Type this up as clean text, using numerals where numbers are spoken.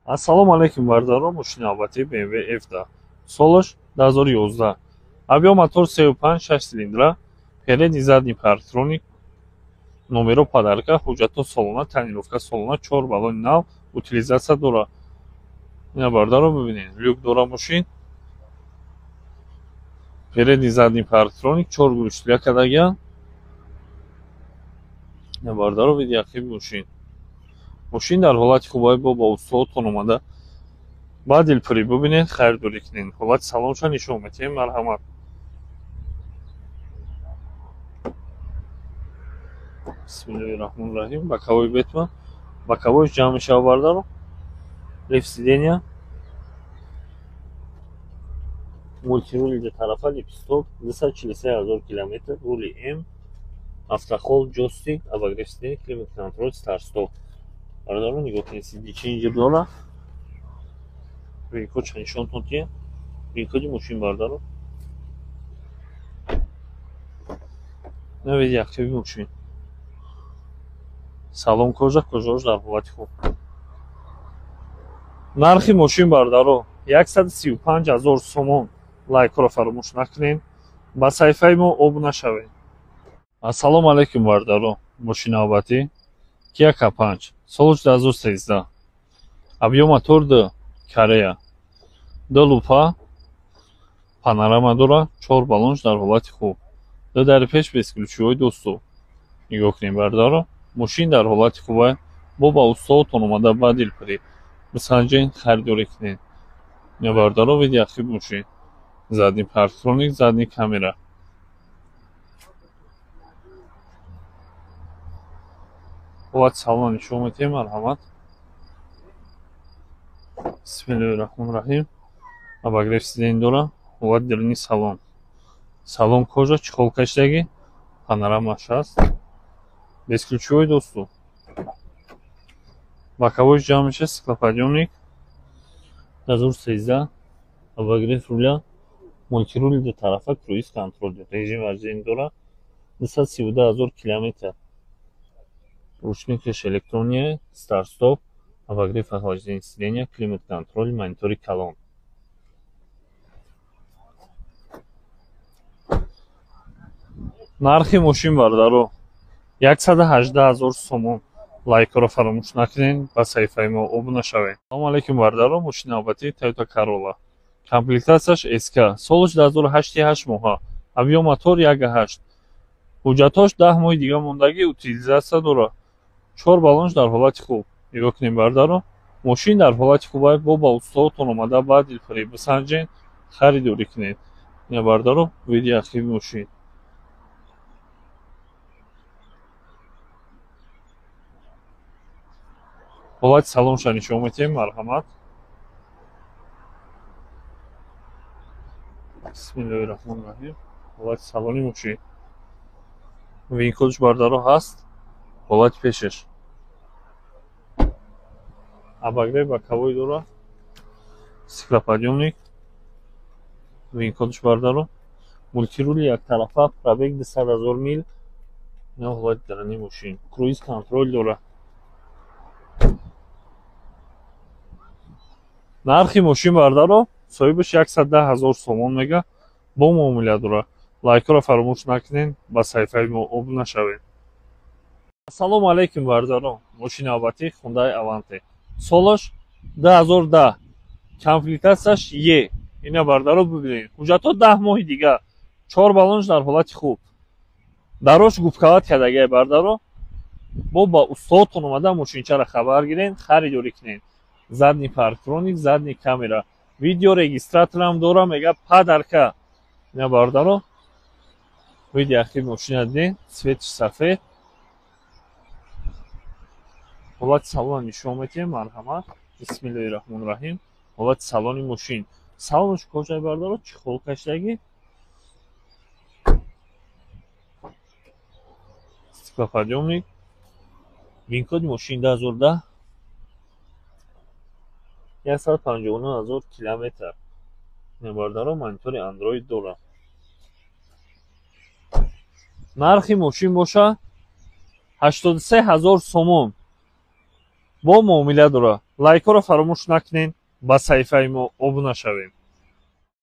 Ассалому алайкум бародарон, мошини навбатии BMW F10. Солаш 2011. Объем мотор 3.5 6 цилиндра, передний задний парктроник, номеро подарка, ҳуҷҷатҳо солона, тонировка солона, 4 баллони нав, утилизатсия дора. Ина бародарон бибинед, люк дора мошин. Передний задний парктроник, 4 глушителя кардагиан. Ина бародарон види ақиби мошин. Мошин дар ҳолати хуб бо ба устодтон омада. Ба дилпурӣ бибинед, харидорӣ кунед. Ҳолати салонша нишон медиҳем, марҳамат. Бисмиллоҳи раҳмони раҳим. Боковой бетман. Боковой ҷамъ мешава бародарон. Лифт сидения. Мультирули ду тарафа, лепесток, 243 000 километр, рули М, автохол, ҷойстик, обогрев сидения, климат контроль, старт-стоп. Бародарон нигоҳ кунед, CD changer дора. Винкодша нишонтон тия. Винкоди мошин бародарон. Навиди ақиби мошин. Салон кожа, кожаош дар ҳолати хуб. Нархи мошин бародаро 135 000 сомон. Лайкҳоро фаромӯш накунед. Ба саҳифаи мо обуна шавед. Ассалому алайкум бародаро. Мошини навбатӣ Kia K5, солаш 2013. Объем мотор 2, Корея. 2 лупа, панорама дора, 4 баллонш дар ҳолати хуб. 2 дари пеш бесключевой доступ. Нигоҳ кунед бародаро, мошин дар ҳолати хуб бо ба устодтон омада ба дилпурӣ бисанҷед, харидорӣ кунед. Ина бародаро види ақиб мошин. Задний парктроник, задний камера. Ҳолати салон нишон медиҳем, марҳамат. Бисмиллоҳи раҳмони раҳим. Обогрев сидения дора, ҳолати даруни салон. Салон кожа, чехол кашидагӣ, панорамаш ҳаст. Бесключевой доступ. Боковой ҷамъ мешавад, стеклоподъемник. 2013, обогрев руля, мультирули ду тарафа, круиз контроль, режим вождения дора. 232 000 километр. Ручникаш электроние, старт-стоп, обогрев охлаждение сидения, климат-контроль, монитори калон. Нархи мошин бародаро 118 000 сомон. Лайкҳоро фаромӯш накунед, ба саҳифаи мо обуна шавед. Салому алайкум бародаро, мошини навбатии Toyota Corolla. Комплектатсияш SK, солаш 2008 8 моҳа, объем мотор 1.8. Ҳуҷҷатҳош 10 моҳи дига мондагӣ, утилизатсия дора. 4 баллонш дар ҳолати хуб. Нигоҳ кунед бародаро, мошин дар ҳолати хуб бо ба устодтон омада ба дилпурӣ бисанҷед, харидорӣ кунед. Ина бародаро, види ақиби мошин. Ҳолати салонша нишон медиҳем, марҳамат. Бисмиллоҳи раҳмони раҳим. Ҳолати салони мошин. Винкодш бародаро ҳаст. Ҳолати пешаш. Обогрев боковой дора. Стеклоподъемник. Винкодш бародаро. Мультирули яктарафа, пробег 200 000 мил. Ина ҳолати даруни мошин. Круиз контроль дора. Нархи мошин бародаро соҳибаш 110 000 сомон мега, бо муомила дора. Лайкҳоро фаромӯш накунед, ба саҳифаи мо обуна шавед. Ассалому алайкум бародарон, мошини навбатии Hyundai Avante. Солаш 2010, комплектатсияш Е. Ина бародаро бибинед. Ҳуҷҷатҳо 10 моҳи дига, 4 баллонш дар ҳолати хуб. Дарош губкават кардагиай бародаро. Бо ба устодтон омада мошинчаро хабар гиред, харидорӣ кунед. Задний парктроник, задний камера. Видеорегистраторам дора, мега подарка. Ина бародаро, види ақиби мошина дидед, цветш сафед. Ҳолати салона нишон медиҳем, марҳамат. Бисмиллоҳи раҳмони раҳим. Ҳолати салони мошин. Салонаш кожаи бародаро, чехол кашидагӣ. Стеклоподъемник. Винкоди мошин 2010. 159 000 километр. Ина бародаро, монитори Android дора. Нархи мошин боша 83 000 сомон. Бо муомила дора. Лайкҳоро фаромӯш накунед, ба саҳифаи мо обуна шавем.